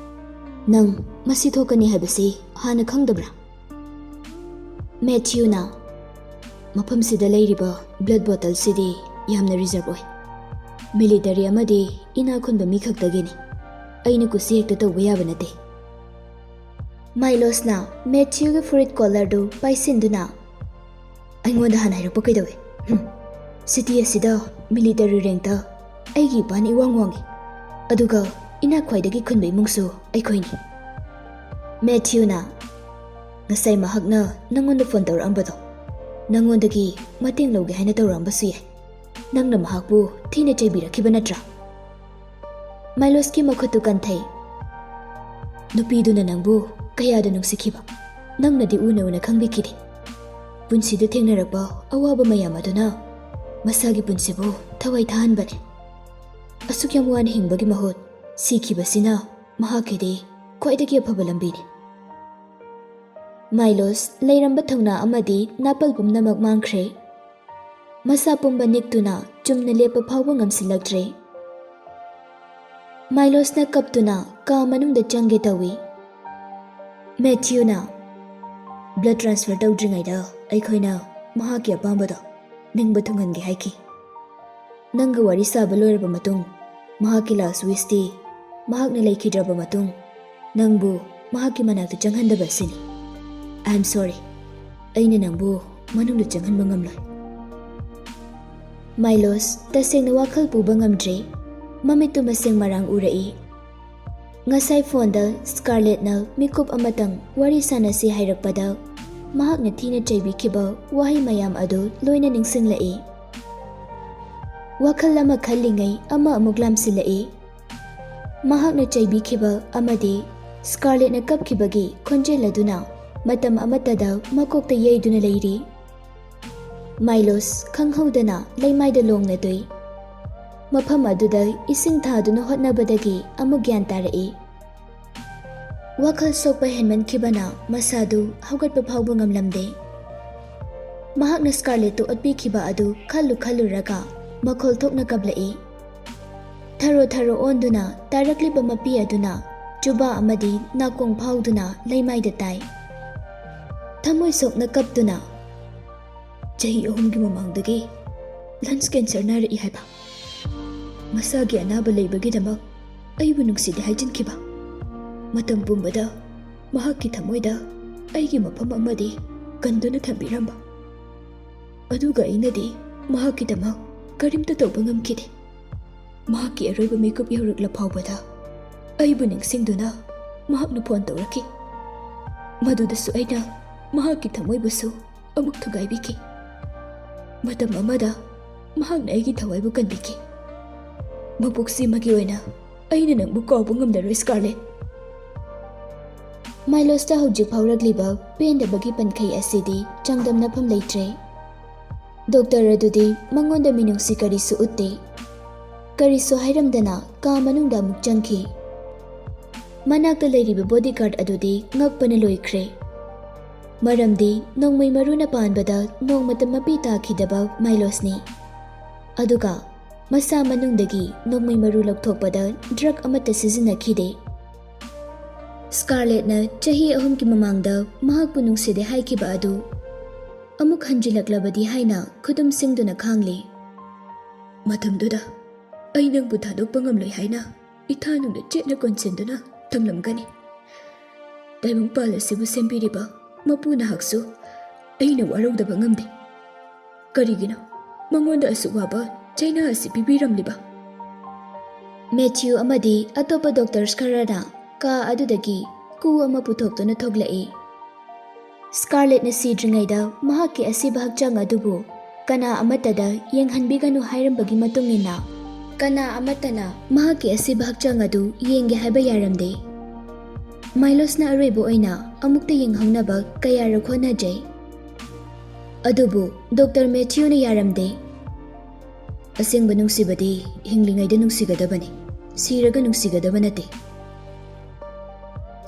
ꯅꯪ ꯃꯁꯤ ꯊꯣꯛꯀꯅꯤ ꯍꯥꯏꯕꯁꯤ ꯍꯥꯟꯅ ꯈꯪꯗꯕ꯭ꯔꯥ?" ꯃꯦꯊ꯭ꯌꯨꯅ, "ꯃꯐꯝꯁꯤꯗ ꯂꯩꯔꯤꯕ ꯕ꯭ꯂꯗ ꯕꯣꯇꯜꯁꯤꯗꯤ ꯌꯥꯝꯅ ꯔꯤꯖꯔꯕ ꯑꯣꯏ꯫ ꯃꯤꯂꯤꯇꯔꯤ ꯑꯃꯗꯤ ꯏꯅꯥꯛ ꯈꯨꯟꯕ ꯃꯤ ꯈꯛꯇꯒꯤꯅꯤ꯫ ꯑꯩꯅ ꯀꯨꯁꯤ ꯍꯦꯛꯇ ꯇꯧꯕ ꯌꯥꯕ ꯅꯠꯇꯦ꯫" ꯃꯥꯏꯂꯣꯁꯅ ꯃꯦꯊ꯭ꯌꯨꯒꯤ ꯐꯨꯔꯤꯠ ꯀꯣꯂꯔꯗꯨ ꯄꯥꯏꯁꯤꯟꯗꯨꯅ, "ꯑꯩꯉꯣꯟꯗ ꯍꯥꯟꯅ ꯍꯥꯏꯔꯛꯄ ꯀꯩꯗꯧꯋꯦ? ꯍꯨꯝ, ꯁꯤꯇꯤ ꯑꯁꯤꯗ ꯃꯤꯂꯤꯇꯔꯤ ꯔꯦꯡꯛꯇ ꯑꯩꯒꯤ ꯏꯄꯥꯅ ꯏꯋꯥꯡ ꯋꯥꯡꯉꯤ, ꯑꯗꯨꯒ ꯏꯅꯥꯛ ꯈ꯭ꯋꯥꯏꯗꯒꯤ ꯈꯨꯟꯕ ꯏꯃꯨꯡꯁꯨ ꯑꯩꯈꯣꯏꯅꯤ꯫" ꯃꯦꯊ꯭ꯌꯨꯅ, "ꯉꯁꯥꯏ ꯃꯍꯥꯛꯅ ꯅꯪꯉꯣꯟꯗ ꯐꯣꯟ ꯇꯧꯔꯛꯑꯝꯕꯗꯣ ꯅꯪꯉꯣꯟꯗꯒꯤ ꯃꯇꯦꯡ ꯂꯧꯒꯦ ꯍꯥꯏꯅ ꯇꯧꯔꯛꯑꯝꯕꯁꯨ ꯌꯥꯏ꯫ ꯅꯪꯅ ꯃꯍꯥꯛꯄꯨ ꯊꯤꯅ ꯆꯩꯕꯤꯔꯛꯈꯤꯕ ꯅꯠꯇ꯭ꯔꯥ?" ꯃꯥꯏꯂꯣꯁꯀꯤ ꯃꯈꯨꯠꯇꯨ ꯀꯟꯊꯩ꯫ "ꯅꯨꯄꯤꯗꯨꯅ ꯅꯪꯕꯨ ꯀꯌꯥꯗ ꯅꯨꯡꯁꯤꯈꯤꯕ ꯅꯪꯅꯗꯤ ꯎꯅ ꯎꯅ ꯈꯪꯕꯤꯈꯤꯗꯦ꯫ ꯄꯨꯟꯁꯤꯗ ꯊꯦꯡꯅꯔꯛꯄ ꯑꯋꯥꯕ ꯃꯌꯥꯝ ꯑꯗꯨꯅ ꯃꯁꯥꯒꯤ ꯄꯨꯟꯁꯤꯕꯨ ꯊꯋꯥꯏ ꯊꯥꯍꯟꯕꯅꯤ꯫ ꯑꯁꯨꯛ ꯌꯥꯝ ꯋꯥꯅ ꯍꯤꯡꯕꯒꯤ ꯃꯍꯨꯠ ꯁꯤꯈꯤꯕꯁꯤꯅ ꯃꯍꯥꯛꯀꯤꯗꯤ ꯈ꯭ꯋꯥꯏꯗꯒꯤ ꯑꯐꯕ ꯂꯝꯕꯤꯅꯤ꯫" ꯃꯥꯏꯂꯣꯁ ꯂꯩꯔꯝꯕ ꯊꯧꯅꯥ ꯑꯃꯗꯤ ꯅꯥꯄꯜ ꯄꯨꯝꯅꯃꯛ ꯃꯥꯡꯈ꯭ꯔꯦ꯫ ꯃꯁꯥ ꯄꯨꯝꯕ ꯅꯤꯛꯇꯨꯅ ꯆꯨꯝꯅ ꯂꯦꯞꯄ ꯐꯥꯎꯕ ꯉꯝꯁꯤꯜꯂꯛꯇ꯭ꯔꯦ꯫ ꯃꯥꯏꯂꯣꯁꯅ ꯀꯞꯇꯨꯅ ꯀꯥ ꯃꯅꯨꯡꯗ ꯆꯪꯒꯦ ꯇꯧꯏ꯫ ꯃꯦꯊ꯭ꯌꯨꯅ, "ꯕ꯭ꯂꯗ ꯇ꯭ꯔꯥꯟꯁꯐꯔ ꯇꯧꯗ꯭ꯔꯤꯉꯩꯗ ꯑꯩꯈꯣꯏꯅ ꯃꯍꯥꯛꯀꯤ ꯑꯄꯥꯝꯕꯗꯣ ꯅꯤꯡꯕ ꯊꯨꯡꯍꯟꯒꯦ ꯍꯥꯏꯈꯤ꯫ ꯅꯪꯒ ꯋꯥꯔꯤ ꯁꯥꯕ ꯂꯣꯏꯔꯕ ꯃꯇꯨꯡ, ꯃꯍꯥꯛꯀꯤ ꯂꯥꯁ ꯋꯤꯁꯇꯤ ꯃꯍꯥꯛꯅ ꯂꯩꯈꯤꯗ꯭ꯔꯕ ꯃꯇꯨꯡ ꯅꯪꯕꯨ ꯃꯍꯥꯛꯀꯤ ꯃꯅꯥꯛꯇ ꯆꯪꯍꯟꯗꯕ ꯑꯁꯤꯅꯤ꯫ I am sorry, ꯑꯩꯅ ꯅꯪꯕꯨ ꯃꯅꯨꯡꯗ ꯆꯪꯍꯟꯕ ꯉꯝꯂꯣꯏ꯫" ꯃꯥꯏꯂꯣꯁ ꯇꯁꯦꯡꯅ ꯋꯥꯈꯜ ꯄꯨꯕ ꯉꯝꯗ꯭ꯔꯦ꯫ ꯃꯃꯤꯠꯇꯨ ꯃꯁꯦꯡ ꯃꯔꯥꯡ ꯎꯔꯛꯏ꯫ ꯉꯁꯥꯏ ꯐꯣꯟꯗ ꯁ꯭ꯀꯥꯔꯂꯦꯠꯅ ꯃꯤꯀꯨꯞ ꯑꯃꯇꯪ ꯋꯥꯔꯤ ꯁꯥꯟꯅꯁꯤ ꯍꯥꯏꯔꯛꯄꯗ ꯃꯍꯥꯛꯅ ꯊꯤꯅ ꯆꯩꯕꯤꯈꯤꯕ ꯋꯥꯍꯩ ꯃꯌꯥꯝ ꯑꯗꯨ ꯂꯣꯏꯅ ꯅꯤꯡꯁꯤꯡꯂꯛꯏ꯫ ꯋꯥꯈꯜ ꯑꯃ ꯈꯜꯂꯤꯉꯩ ꯑꯃ ꯑꯃꯨꯛ ꯂꯥꯝꯁꯤꯜꯂꯛꯏ꯫ ꯃꯍꯥꯛꯅ ꯆꯩꯕꯤꯈꯤꯕ ꯑꯃꯗꯤ ꯁ꯭ꯀꯥꯔꯂꯦꯠꯅ ꯀꯞꯈꯤꯕꯒꯤ ꯈꯣꯟꯖꯦꯜ ꯑꯗꯨꯅ ꯃꯇꯝ ꯑꯃꯠꯇꯗ ꯃꯀꯣꯛꯇ ꯌꯩꯗꯨꯅ ꯂꯩꯔꯤ꯫ ꯃꯥꯏꯂꯣꯁ ꯈꯪꯍꯧꯗꯅ ꯂꯩꯃꯥꯏꯗ ꯂꯣꯡꯅ ꯇꯨꯏ꯫ ꯃꯐꯝ ꯑꯗꯨꯗ ꯏꯁꯤꯡ ꯊꯥꯗꯨꯅ ꯍꯣꯠꯅꯕꯗꯒꯤ ꯑꯃꯨꯛ ꯒ꯭ꯌꯥꯟ ꯇꯥꯔꯛꯏ꯫ ꯋꯥꯈꯜ ꯁꯣꯛꯄ ꯍꯦꯟꯃꯟꯈꯤꯕꯅ ꯃꯁꯥꯗꯨ ꯍꯧꯒꯠꯄ ꯐꯥꯎꯕ ꯉꯝꯂꯝꯗꯦ꯫ ꯃꯍꯥꯛꯅ ꯁ꯭ꯀꯥꯔꯂꯦꯠꯇꯨ ꯑꯣꯠꯄꯤꯈꯤꯕ ꯑꯗꯨ ꯈꯜꯂꯨ ꯈꯜꯂꯨꯔꯒ ꯃꯈꯣꯜ ꯊꯣꯛꯅ ꯀꯞꯂꯛꯏ꯫ ꯊꯔꯣ ꯊꯔꯣ ꯑꯣꯟꯗꯨꯅ ꯇꯥꯔꯛꯂꯤꯕ ꯃꯄꯤ ꯑꯗꯨꯅ ꯆꯨꯕꯥ ꯑꯃꯗꯤ ꯅꯥꯀꯣꯡ ꯐꯥꯎꯗꯨꯅ ꯂꯩꯃꯥꯏꯗ ꯇꯥꯏ꯫ ꯊꯃꯣꯏ ꯁꯣꯛꯅ ꯀꯞꯇꯨꯅ, "ꯆꯍꯤ ꯑꯍꯨꯝꯒꯤ ꯃꯃꯥꯡꯗꯒꯤ ꯂꯪꯁ ꯀꯦꯟꯁꯔ ꯅꯥꯔꯛꯏ ꯍꯥꯏꯕ꯫ ꯃꯁꯥꯒꯤ ꯑꯅꯥꯕ ꯂꯩꯕꯒꯤꯗꯃꯛ ꯑꯩꯕꯨ ꯅꯨꯡꯁꯤꯗꯦ ꯍꯥꯏꯖꯤꯟꯈꯤꯕ꯫ ꯃꯇꯝ ꯄꯨꯝꯕꯗ ꯃꯍꯥꯛꯀꯤ ꯊꯃꯣꯏꯗ ꯑꯩꯒꯤ ꯃꯐꯝ ꯑꯃꯗꯤ ꯀꯟꯗꯨꯅ ꯊꯝꯕꯤꯔꯝꯕ꯫ ꯑꯗꯨꯒ ꯑꯩꯅꯗꯤ ꯃꯍꯥꯛꯀꯤꯗꯃꯛ ꯀꯔꯤꯝꯇ ꯇꯧꯕ ꯉꯝꯈꯤꯗꯦ꯫ ꯃꯍꯥꯛꯀꯤ ꯑꯔꯣꯏꯕ ꯃꯤꯀꯨꯞ ꯌꯧꯔꯛꯂ ꯐꯥꯎꯕꯗ ꯑꯩꯕꯨ ꯅꯤꯡꯁꯤꯡꯗꯨꯅ ꯃꯍꯥꯛꯅ ꯐꯣꯟ ꯇꯧꯔꯛꯈꯤ꯫ ꯃꯗꯨꯗꯁꯨ ꯑꯩꯅ ꯃꯍꯥꯛꯀꯤ ꯊꯃꯣꯏꯕꯨꯁꯨ ꯑꯃꯨꯛ ꯊꯨꯒꯥꯏꯕꯤꯈꯤ꯫ ꯃꯇꯝ ꯑꯃꯗ ꯃꯍꯥꯛꯅ ꯑꯩꯒꯤ ꯊꯋꯥꯏꯕꯨ ꯀꯟꯕꯤꯈꯤ꯫ ꯃꯄꯣꯛꯁꯤꯃꯒꯤ ꯑꯣꯏꯅ ꯑꯩꯅ ꯅꯪꯕꯨ ꯀꯥꯎꯕ ꯉꯝꯂꯔꯣꯏ, ꯁ꯭ꯀꯥꯔꯂꯦꯠ꯫" ꯃꯥꯏꯂꯣꯁꯇ ꯍꯧꯖꯤꯛ ꯐꯥꯎꯔꯛꯂꯤꯕ ꯄꯦꯟꯗꯕꯒꯤ ꯄꯟꯈꯩ ꯑꯁꯤꯗꯤ ꯆꯥꯡꯗꯝꯅꯐꯝ ꯂꯩꯇ꯭ꯔꯦ꯫ ꯗꯣꯛꯇꯔ ꯑꯗꯨꯗꯤ ꯃꯉꯣꯟꯗ ꯃꯤꯅꯨꯡꯁꯤ ꯀꯔꯤꯁꯨ ꯎꯠꯇꯦ꯫ ꯀꯔꯤꯁꯨ ꯍꯥꯏꯔꯝꯗꯅ ꯀꯥ ꯃꯅꯨꯡꯗ ꯑꯃꯨꯛ ꯆꯪꯈꯤ꯫ ꯃꯅꯥꯛꯇ ꯂꯩꯔꯤꯕ ꯕꯣꯗꯤꯒꯥꯔꯗ ꯑꯗꯨꯗꯤ ꯉꯛꯄꯅ ꯂꯣꯏꯈ꯭ꯔꯦ꯫ ꯃꯔꯝꯗꯤ ꯅꯣꯡꯃꯩ ꯃꯔꯨꯅ ꯄꯥꯟꯕꯗ ꯅꯣꯡꯃꯇ ꯃꯄꯤ ꯇꯥꯈꯤꯗꯕ ꯃꯥꯏꯂꯣꯁꯅꯤ꯫ ꯑꯗꯨꯒ ꯃꯁꯥ ꯃꯅꯨꯡꯗꯒꯤ ꯅꯣꯡꯃꯩ ꯃꯔꯨ ꯂꯧꯊꯣꯛꯄꯗ ꯗ꯭ꯔꯒ ꯑꯃꯠꯇ ꯁꯤꯖꯤꯟꯅꯈꯤꯗꯦ꯫ ꯁ꯭ꯀꯥꯔꯂꯦꯠꯅ ꯆꯍꯤ ꯑꯍꯨꯝꯒꯤ ꯃꯃꯥꯡꯗ ꯃꯍꯥꯛꯄꯨ ꯅꯨꯡꯁꯤꯗꯦ ꯍꯥꯏꯈꯤꯕ ꯑꯗꯨ ꯑꯃꯨꯛ ꯍꯟꯖꯤꯜꯂꯛꯂꯕꯗꯤ ꯍꯥꯏꯅ ꯈꯨꯗꯨꯝ ꯁꯤꯡꯗꯨꯅ ꯈꯥꯡꯂꯤ꯫ ꯃꯇꯝꯗꯨꯗ ꯑꯩ ꯅꯪꯕꯨ ꯊꯥꯗꯣꯛꯄ ꯉꯝꯂꯣꯏ ꯍꯥꯏꯅ ꯏꯊꯥꯅꯨꯡꯗ ꯆꯦꯠꯅ ꯀꯣꯟꯁꯤꯟꯗꯨꯅ ꯊꯝꯂꯝꯒꯅꯤ꯫ ꯇꯥꯏꯕꯪꯄꯥꯜ ꯑꯁꯤꯕꯨ ꯁꯦꯝꯕꯤꯔꯤꯕ ꯃꯄꯨ ꯅꯍꯥꯛꯁꯨ ꯑꯩꯅ ꯋꯥꯔꯧꯗꯕ ꯉꯝꯗꯦ꯫ ꯀꯔꯤꯒꯤꯅꯣ ꯃꯉꯣꯟꯗ ꯑꯁꯨꯛ ꯋꯥꯕ ꯆꯩꯅꯥ ꯑꯁꯤ ꯄꯤꯕꯤꯔꯝꯂꯤꯕ? ꯃꯦꯊ꯭ꯌꯨ ꯑꯃꯗꯤ ꯑꯇꯣꯞꯄ ꯗꯣꯛꯇꯔꯁ ꯈꯔꯅ ꯀꯥ ꯑꯗꯨꯗꯒꯤ ꯀꯨ ꯑꯃ ꯄꯨꯊꯣꯛꯇꯨꯅ ꯊꯣꯛꯂꯛꯏ꯫ ꯁ꯭ꯀꯥꯔꯂꯦꯠꯅ ꯁꯤꯗ꯭ꯔꯤꯉꯩꯗ ꯃꯍꯥꯛꯀꯤ ꯑꯁꯤꯕ ꯍꯛꯆꯥꯡ ꯑꯗꯨꯕꯨ ꯀꯅꯥ ꯑꯃꯠꯇꯗ ꯌꯦꯡꯍꯟꯕꯤꯒꯅꯨ ꯍꯥꯏꯔꯝꯕꯒꯤ ꯃꯇꯨꯡ ꯏꯟꯅ, ꯀꯅꯥ ꯑꯃꯠꯇꯅ ꯃꯍꯥꯛꯀꯤ ꯑꯁꯤꯕ ꯍꯛꯆꯥꯡ ꯑꯗꯨ ꯌꯦꯡꯒꯦ ꯍꯥꯏꯕ ꯌꯥꯔꯝꯗꯦ꯫ ꯃꯥꯏꯂꯣꯁꯅ ꯑꯔꯣꯏꯕ ꯑꯣꯏꯅ ꯑꯃꯨꯛꯇ ꯌꯦꯡꯍꯧꯅꯕ ꯀꯌꯥꯔꯛ ꯍꯣꯠꯅꯖꯩ, ꯑꯗꯨꯕꯨ ꯗꯣꯛꯇꯔ ꯃꯦꯊ꯭ꯌꯨꯅ ꯌꯥꯔꯝꯗꯦ꯫ ꯑꯁꯦꯡꯕ ꯅꯨꯡꯁꯤꯕꯗꯤ ꯍꯤꯡꯂꯤꯉꯩꯗ ꯅꯨꯡꯁꯤꯒꯗꯕꯅꯤ, ꯁꯤꯔꯒ ꯅꯨꯡꯁꯤꯒꯗꯕ ꯅꯠꯇꯦ꯫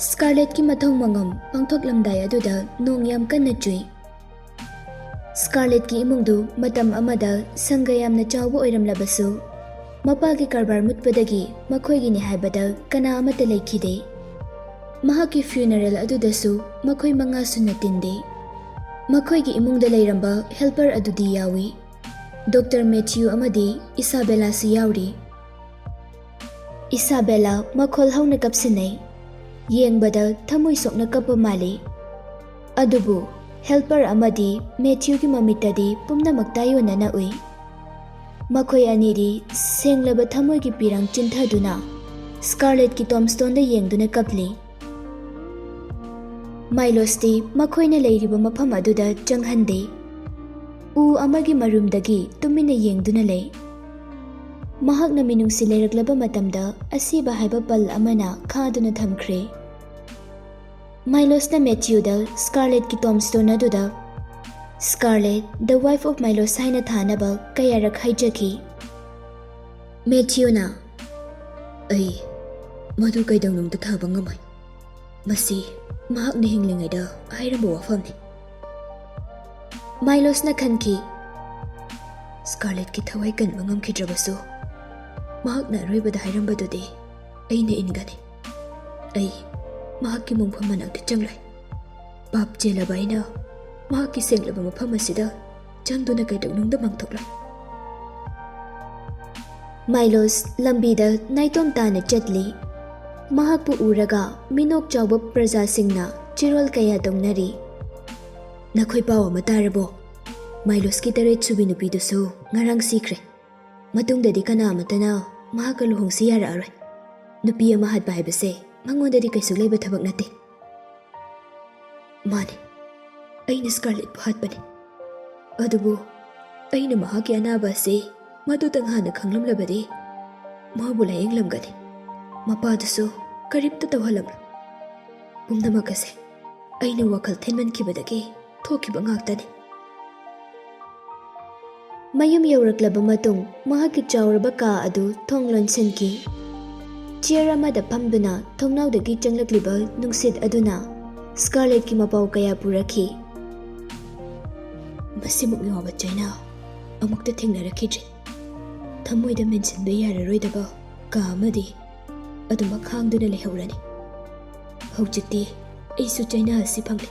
ꯁ꯭ꯀꯥꯔꯂꯦꯠꯀꯤ ꯃꯊꯧ ꯃꯉꯝ ꯄꯥꯡꯊꯣꯛꯂꯝꯗꯥꯏ ꯑꯗꯨꯗ ꯅꯣꯡ ꯌꯥꯝ ꯀꯟꯅ ꯆꯨꯏ꯫ ꯁ꯭ꯀꯥꯔꯂꯦꯠꯀꯤ ꯏꯃꯨꯡꯗꯨ ꯃꯇꯝ ꯑꯃꯗ ꯁꯪꯒ ꯌꯥꯝꯅ ꯆꯥꯎꯕ ꯑꯣꯏꯔꯝꯂꯕꯁꯨ, ꯃꯄꯥꯒꯤ ꯀꯔꯕꯥꯔ ꯃꯨꯠꯄꯗꯒꯤ ꯃꯈꯣꯏꯒꯤꯅꯤ ꯍꯥꯏꯕꯗ ꯀꯅꯥ ꯑꯃꯠꯇ ꯂꯩꯈꯤꯗꯦ꯫ ꯃꯍꯥꯛꯀꯤ ꯐ꯭ꯌꯨꯅꯔꯦꯜ ꯑꯗꯨꯗꯁꯨ ꯃꯈꯣꯏ ꯃꯉꯥ ꯁꯨꯅ ꯇꯤꯟꯗꯦ꯫ ꯃꯈꯣꯏꯒꯤ ꯏꯃꯨꯡꯗ ꯂꯩꯔꯝꯕ ꯍꯦꯜꯄꯔ ꯑꯗꯨꯗꯤ ꯌꯥꯎꯏ, ꯗꯣꯛꯇꯔ ꯃꯦꯊ꯭ꯌꯨ ꯑꯃꯗꯤ ꯏꯁꯥꯕꯦꯂꯥꯁꯨ ꯌꯥꯎꯔꯤ꯫ ꯏꯁꯥꯕꯦꯂꯥ ꯃꯈꯣꯜ ꯍꯧꯅ ꯀꯞꯁꯤꯟꯅꯩ꯫ ꯌꯦꯡꯕꯗ ꯊꯃꯣꯏ ꯁꯣꯛꯅ ꯀꯞꯄ ꯃꯥꯜꯂꯤ꯫ ꯑꯗꯨꯕꯨ ꯍꯦꯜꯄꯔ ꯑꯃꯗꯤ ꯃꯦꯊ꯭ꯌꯨꯒꯤ ꯃꯃꯤꯠꯇꯗꯤ ꯄꯨꯝꯅꯃꯛ ꯇꯥꯏꯑꯣꯟꯅꯅ ꯎꯏ꯫ ꯃꯈꯣꯏ ꯑꯅꯤꯗꯤ ꯁꯦꯡꯂꯕ ꯊꯃꯣꯏꯒꯤ ꯄꯤꯔꯥꯡ ꯆꯤꯟꯊꯗꯨꯅ ꯁ꯭ꯀꯥꯔꯂꯦꯠꯀꯤ ꯇꯣꯝꯁꯇꯣꯟꯗ ꯌꯦꯡꯗꯨꯅ ꯀꯞꯂꯤ꯫ ꯃꯥꯏꯂꯣꯁꯇꯤ ꯃꯈꯣꯏꯅ ꯂꯩꯔꯤꯕ ꯃꯐꯝ ꯑꯗꯨꯗ ꯆꯪꯍꯟꯗꯦ꯫ ꯎ ꯑꯃꯒꯤ ꯃꯔꯨꯝꯗꯒꯤ ꯇꯨꯃꯤꯟꯅ ꯌꯦꯡꯗꯨꯅ ꯂꯩ꯫ ꯃꯍꯥꯛꯅ ꯃꯤꯅꯨꯡꯁꯤ ꯂꯩꯔꯛꯂꯕ ꯃꯇꯝꯗ ꯑꯁꯤꯕ ꯍꯥꯏꯕ ꯄꯜ ꯑꯃꯅ ꯈꯥꯗꯨꯅ ꯊꯝꯈ꯭ꯔꯦ꯫ ꯃꯥꯏꯂꯣꯁꯅ ꯃꯦꯊ꯭ꯌꯨꯗ ꯁ꯭ꯀꯥꯔꯂꯦꯠꯀꯤ ꯇꯣꯝꯁꯇꯣꯟ ꯑꯗꯨꯗ "Scarlet, the wife of Milos" ꯍꯥꯏꯅ ꯊꯥꯅꯕ ꯀꯌꯥꯔꯛ ꯍꯥꯏꯖꯈꯤ꯫ ꯃꯦꯊ꯭ꯌꯨꯅ, "ꯑꯩ ꯃꯗꯨ ꯀꯩꯗꯧꯅꯨꯡꯗ ꯊꯥꯕ ꯉꯝꯃꯣꯏ꯫ ꯃꯁꯤ ꯃꯍꯥꯛꯅ ꯍꯤꯡꯂꯤꯉꯩꯗ ꯍꯥꯏꯔꯝꯕ ꯋꯥꯐꯝꯅꯤ꯫" ꯃꯥꯏꯂꯣꯁꯅ ꯈꯟꯈꯤ, ꯁ꯭ꯀꯥꯔꯂꯦꯠꯀꯤ ꯊꯋꯥꯏ ꯀꯟꯕ ꯉꯝꯈꯤꯗ꯭ꯔꯕꯁꯨ, ꯃꯍꯥꯛꯅ ꯑꯔꯣꯏꯕꯗ ꯍꯥꯏꯔꯝꯕꯗꯨꯗꯤ ꯑꯩꯅ ꯏꯟꯒꯅꯤ꯫ ꯑꯩ ꯃꯍꯥꯛꯀꯤ ꯃꯣꯡꯐꯝ ꯃꯅꯥꯛꯇ ꯆꯪꯂꯣꯏ꯫ ꯄꯥꯞ ꯆꯦꯜꯂꯕ ꯑꯩꯅ ꯃꯍꯥꯛꯀꯤ ꯁꯦꯡꯂꯕ ꯃꯐꯝ ꯑꯁꯤꯗ ꯆꯪꯗꯨꯅ ꯀꯩꯗꯧꯅꯨꯡꯗ ꯃꯥꯡꯊꯣꯛꯂꯣꯏ꯫ ꯃꯥꯏꯂꯣꯁ ꯂꯝꯕꯤꯗ ꯅꯥꯏꯇꯣꯝ ꯇꯥꯅ ꯆꯠꯂꯤ꯫ ꯃꯍꯥꯛꯄꯨ ꯎꯔꯒ ꯃꯤꯅꯣꯛ ꯆꯥꯎꯕ ꯄ꯭ꯔꯖꯥꯁꯤꯡꯅ ꯆꯤꯔꯣꯜ ꯀꯌꯥ ꯇꯧꯅꯔꯤ꯫ "ꯅꯈꯣꯏ ꯄꯥꯎ ꯑꯃ ꯇꯥꯔꯕꯣ? ꯃꯥꯏꯂꯣꯁꯀꯤ ꯇꯔꯦꯠ ꯁꯨꯕꯤ ꯅꯨꯄꯤꯗꯨꯁꯨ ꯉꯔꯥꯡ ꯁꯤꯈ꯭ꯔꯦ꯫ ꯃꯇꯨꯡꯗꯗꯤ ꯀꯅꯥ ꯑꯃꯠꯇꯅ ꯃꯍꯥꯛꯀ ꯂꯨꯍꯣꯡꯁꯤ ꯌꯥꯔꯛꯑꯔꯣꯏ꯫ ꯅꯨꯄꯤ ꯑꯃ ꯍꯥꯠꯄ ꯍꯥꯏꯕꯁꯦ ꯃꯉꯣꯟꯗꯗꯤ ꯀꯩꯁꯨ ꯂꯩꯕ ꯊꯕꯛ ꯅꯠꯇꯦ꯫" "ꯃꯥꯅꯤ, ꯑꯩꯅ ꯁ꯭ꯀꯥꯔꯂꯦꯠꯄꯨ ꯍꯥꯠꯄꯅꯤ꯫ ꯑꯗꯨꯕꯨ ꯑꯩꯅ ꯃꯍꯥꯛꯀꯤ ꯑꯅꯥꯕ ꯑꯁꯤ ꯃꯗꯨꯇꯪ ꯍꯥꯟꯅ ꯈꯪꯂꯝꯂꯕꯗꯤ ꯃꯥꯕꯨ ꯂꯥꯌꯦꯡꯂꯝꯒꯅꯤ꯫ ꯃꯄꯥꯗꯨꯁꯨ ꯀꯔꯤꯝꯇ ꯇꯧꯍꯜꯂꯝꯂꯣꯏ꯫ ꯄꯨꯝꯅꯃꯛ ꯑꯁꯦ ꯑꯩꯅ ꯋꯥꯈꯜ ꯊꯤꯟꯃꯟꯈꯤꯕꯗꯒꯤ ꯊꯣꯛꯈꯤꯕ ꯉꯥꯛꯇꯅꯤ꯫" ꯃꯌꯨꯝ ꯌꯧꯔꯛꯂꯕ ꯃꯇꯨꯡ, ꯃꯍꯥꯛꯀꯤ ꯆꯥꯎꯔꯕ ꯀꯥ ꯑꯗꯨ ꯊꯣꯡ ꯂꯣꯟꯁꯤꯟꯈꯤ꯫ ꯆꯤꯌꯔ ꯑꯃꯗ ꯐꯝꯗꯨꯅ ꯊꯣꯡꯅꯥꯎꯗꯒꯤ ꯆꯪꯂꯛꯂꯤꯕ ꯅꯨꯡꯁꯤꯠ ꯑꯗꯨꯅ ꯁ꯭ꯀꯥꯔꯂꯦꯠꯀꯤ ꯃꯄꯥꯎ ꯀꯌꯥ ꯄꯨꯔꯛꯈꯤ꯫ "ꯃꯁꯤꯃꯨꯛ ꯌꯥꯎꯕ ꯆꯩꯅꯥ ꯑꯃꯨꯛꯇ ꯊꯦꯡꯅꯔꯛꯈꯤꯗ꯭ꯔꯤ꯫ ꯊꯃꯣꯏꯗ ꯃꯦꯟꯁꯤꯟꯕ ꯌꯥꯔꯔꯣꯏꯗꯕ ꯀꯥ ꯑꯃꯗꯤ ꯑꯗꯨꯃꯛ ꯈꯥꯡꯗꯨꯅ ꯂꯩꯍꯧꯔꯅꯤ꯫ ꯍꯧꯖꯤꯛꯇꯤ ꯑꯩꯁꯨ ꯆꯩꯅꯥ ꯑꯁꯤ ꯐꯪꯂꯦ꯫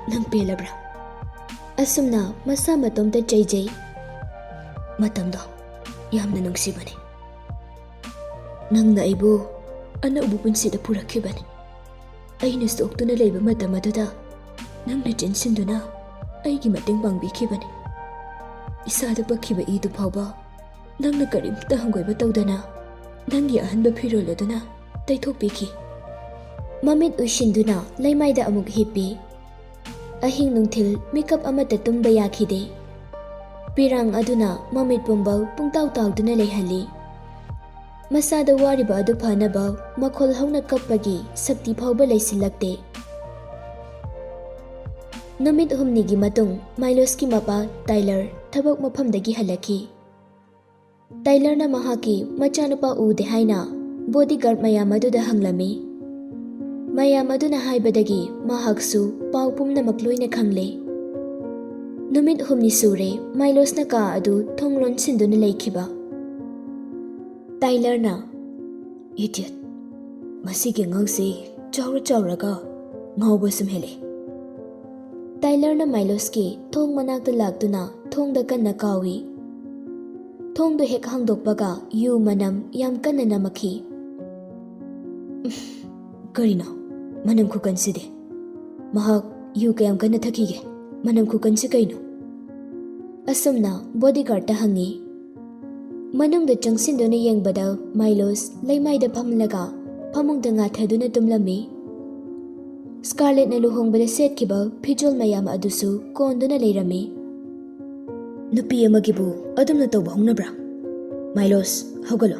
ꯅꯪ ꯄꯦꯜꯂꯕ꯭ꯔꯥ?" ꯑꯁꯨꯝꯅ ꯃꯁꯥ ꯃꯇꯣꯝꯇ ꯆꯩꯖꯩ꯫ "ꯃꯇꯝꯗꯣ ꯌꯥꯝꯅ ꯅꯨꯡꯁꯤꯕꯅꯤ꯫ ꯅꯪꯅ ꯑꯩꯕꯨ ꯑꯅꯧꯕ ꯄꯨꯟꯁꯤꯗ ꯄꯨꯔꯛꯈꯤꯕꯅꯤ꯫ ꯑꯩꯅ ꯁꯣꯛꯇꯨꯅ ꯂꯩꯕ ꯃꯇꯝ ꯑꯗꯨꯗ ꯅꯪꯅ ꯆꯦꯟꯁꯤꯟꯗꯨꯅ ꯑꯩꯒꯤ ꯃꯇꯦꯡ ꯄꯥꯡꯕꯤꯈꯤꯕꯅꯤ꯫ ꯏꯁꯥꯗ ꯄꯛꯈꯤꯕ ꯏꯗꯨ ꯐꯥꯎꯕ ꯅꯪꯅ ꯀꯔꯤꯝꯇ ꯍꯪꯒꯣꯏꯕ ꯇꯧꯗꯅ ꯅꯪꯒꯤ ꯑꯍꯟꯕ ꯐꯤꯔꯣꯜ ꯑꯗꯨꯅ ꯇꯩꯊꯣꯛꯄꯤꯈꯤ꯫" ꯃꯃꯤꯠ ꯎꯏꯁꯤꯟꯗꯨꯅ ꯂꯩꯃꯥꯏꯗ ꯑꯃꯨꯛ ꯍꯤꯞꯄꯤ꯫ ꯑꯍꯤꯡ ꯅꯨꯡꯊꯤꯜ ꯃꯤꯀꯞ ꯑꯃꯠꯇ ꯇꯨꯝꯕ ꯌꯥꯈꯤꯗꯦ꯫ ꯄꯤꯔꯥꯡ ꯑꯗꯨꯅ ꯃꯃꯤꯠ ꯄꯨꯝꯕ ꯄꯨꯡꯇꯥꯎ ꯇꯥꯎꯗꯨꯅ ꯂꯩꯍꯜꯂꯤ꯫ ꯃꯁꯥꯗ ꯋꯥꯔꯤꯕ ꯑꯗꯨ ꯐꯅꯕ ꯃꯈꯣꯜ ꯍꯧꯅ ꯀꯞꯄꯒꯤ ꯁꯛꯇꯤ ꯐꯥꯎꯕ ꯂꯩꯁꯤꯜꯂꯛꯇꯦ꯫ ꯅꯨꯃꯤꯠ ꯍꯨꯝꯅꯤꯒꯤ ꯃꯇꯨꯡ ꯃꯥꯏꯂꯣꯁꯀꯤ ꯃꯄꯥ ꯇꯥꯏꯂꯔ ꯊꯕꯛ ꯃꯐꯝꯗꯒꯤ ꯍꯜꯂꯛꯈꯤ꯫ ꯇꯥꯏꯂꯔꯅ ꯃꯍꯥꯛꯀꯤ ꯃꯆꯥꯅꯨꯄꯥ ꯎꯗꯦ ꯍꯥꯏꯅ ꯕꯣꯗꯤꯒꯥꯔꯗ ꯃꯌꯥꯝ ꯑꯗꯨꯗ ꯍꯪꯂꯝꯃꯤ꯫ ꯃꯌꯥꯝ ꯑꯗꯨꯅ ꯍꯥꯏꯕꯗꯒꯤ ꯃꯍꯥꯛꯁꯨ ꯄꯥꯎ ꯄꯨꯝꯅꯃꯛ ꯂꯣꯏꯅ ꯈꯪꯂꯦ꯫ ꯅꯨꯃꯤꯠ ꯍꯨꯝꯅꯤ ꯁꯨꯔꯦ ꯃꯥꯏꯂꯣꯁꯅ ꯀꯥ ꯑꯗꯨ ꯊꯣꯡ ꯂꯣꯟꯁꯤꯟꯗꯨꯅ ꯂꯩꯈꯤꯕ꯫ ꯇꯥꯏꯂꯔꯅ, "Idiot, ꯃꯁꯤꯒꯤ ꯑꯉꯥꯡꯁꯤ ꯆꯥꯎꯔ ꯆꯥꯎꯔꯒ ꯉꯥꯎꯕ ꯁꯨꯝ ꯍꯦꯜꯂꯛꯑꯦ꯫" ꯇꯥꯏꯂꯔꯅ ꯃꯥꯏꯂꯣꯁꯀꯤ ꯊꯣꯡ ꯃꯅꯥꯛꯇ ꯂꯥꯛꯇꯨꯅ ꯊꯣꯡꯗ ꯀꯟꯅ ꯀꯥꯎꯏ꯫ ꯊꯣꯡꯗꯨ ꯍꯦꯛ ꯍꯥꯡꯗꯣꯛꯄꯒ ꯌꯨ ꯃꯅꯝ ꯌꯥꯝ ꯀꯟꯅ ꯅꯝꯃꯛꯈꯤ꯫ "ꯀꯔꯤꯅꯣ ꯃꯅꯝ ꯈꯨꯀꯟꯁꯤꯗꯤ? ꯃꯍꯥꯛ ꯌꯨ ꯀꯌꯥꯝ ꯀꯟꯅ ꯊꯛꯈꯤꯒꯦ? ꯃꯅꯝ ꯈꯨꯀꯟꯁꯤ ꯀꯩꯅꯣ?" ꯑꯁꯨꯝꯅ ꯕꯣꯗꯤꯒꯥꯔꯗꯇ ꯍꯪꯉꯤ꯫ ꯃꯅꯨꯡꯗ ꯆꯪꯁꯤꯟꯗꯨꯅ ꯌꯦꯡꯕꯗ ꯃꯥꯏꯂꯣꯁ ꯂꯩꯃꯥꯏꯗ ꯐꯝꯂꯒ ꯐꯃꯨꯡꯗ ꯉꯥꯊꯗꯨꯅ ꯇꯨꯝꯂꯝꯃꯤ꯫ ꯁ꯭ꯀꯥꯔꯂꯦꯠꯅ ꯂꯨꯍꯣꯡꯕꯗ ꯁꯦꯠꯈꯤꯕ ꯐꯤꯖꯣꯜ ꯃꯌꯥꯝ ꯑꯗꯨꯁꯨ ꯀꯣꯟꯗꯨꯅ ꯂꯩꯔꯝꯃꯤ꯫ "ꯅꯨꯄꯤ ꯑꯃꯒꯤꯕꯨ ꯑꯗꯨꯝꯅ ꯇꯧꯕ ꯍꯧꯅꯕ꯭ꯔꯥ? ꯃꯥꯏꯂꯣꯁ, ꯍꯧꯒꯠꯂꯣ꯫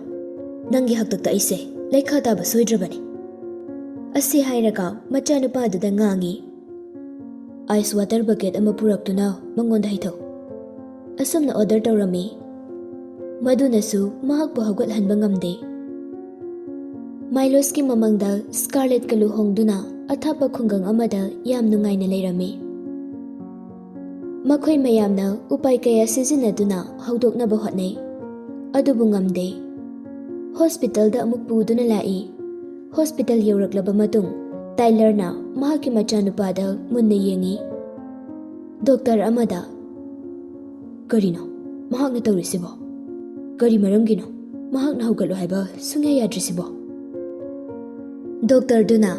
ꯅꯪꯒꯤ ꯍꯥꯛꯇꯛꯇ ꯑꯩꯁꯦ ꯂꯩꯈꯥ ꯇꯥꯕ ꯁꯣꯏꯗ꯭ꯔꯕꯅꯤ꯫" ꯑꯁꯤ ꯍꯥꯏꯔꯒ ꯃꯆꯥꯅꯨꯄꯥꯗꯨꯗ ꯉꯥꯡꯉꯤ꯫ "ꯑꯥꯏꯁ ꯋꯥꯇꯔ ꯕꯀꯦꯠ ꯑꯃ ꯄꯨꯔꯛꯇꯨꯅ ꯃꯉꯣꯟꯗ ꯍꯩꯊꯧ꯫" ꯑꯁꯨꯝꯅ ꯑꯣꯔꯗꯔ ꯇꯧꯔꯝꯃꯤ꯫ ꯃꯗꯨꯅꯁꯨ ꯃꯍꯥꯛꯄꯨ ꯍꯧꯒꯠꯍꯟꯕ ꯉꯝꯗꯦ꯫ ꯃꯥꯏꯂꯣꯁꯀꯤ ꯃꯃꯥꯡꯗ ꯁ꯭ꯀꯥꯔꯂꯦꯠꯀ ꯂꯨꯍꯣꯡꯗꯨꯅ ꯑꯊꯥꯞꯄ ꯈꯨꯡꯒꯪ ꯑꯃꯗ ꯌꯥꯝ ꯅꯨꯡꯉꯥꯏꯅ ꯂꯩꯔꯝꯃꯤ꯫ ꯃꯈꯣꯏ ꯃꯌꯥꯝꯅ ꯎꯄꯥꯏ ꯀꯌꯥ ꯁꯤꯖꯤꯟꯅꯗꯨꯅ ꯍꯧꯗꯣꯛꯅꯕ ꯍꯣꯠꯅꯩ, ꯑꯗꯨꯕꯨ ꯉꯝꯗꯦ꯫ ꯍꯣꯁꯄꯤꯇꯥꯜꯗ ꯑꯃꯨꯛ ꯄꯨꯗꯨꯅ ꯂꯥꯛꯏ꯫ ꯍꯣꯁꯄꯤꯇꯥꯜ ꯌꯧꯔꯛꯂꯕ ꯃꯇꯨꯡ, ꯇꯥꯏꯂꯔꯅ ꯃꯍꯥꯛꯀꯤ ꯃꯆꯥꯅꯨꯄꯥꯗ ꯃꯨꯟꯅ ꯌꯦꯡꯉꯤ꯫ ꯗꯣꯛꯇꯔ ꯑꯃꯗ, "ꯀꯔꯤꯅꯣ ꯃꯍꯥꯛꯅ ꯇꯧꯔꯤꯁꯤꯕꯣ? ꯀꯔꯤ ꯃꯔꯝꯒꯤꯅꯣ ꯃꯍꯥꯛꯅ ꯍꯧꯒꯠꯂꯣ ꯍꯥꯏꯕ ꯁꯨꯡꯌꯥ ꯌꯥꯗ꯭ꯔꯤꯁꯤꯕꯣ?" ꯗꯣꯛꯇꯔꯗꯨꯅ,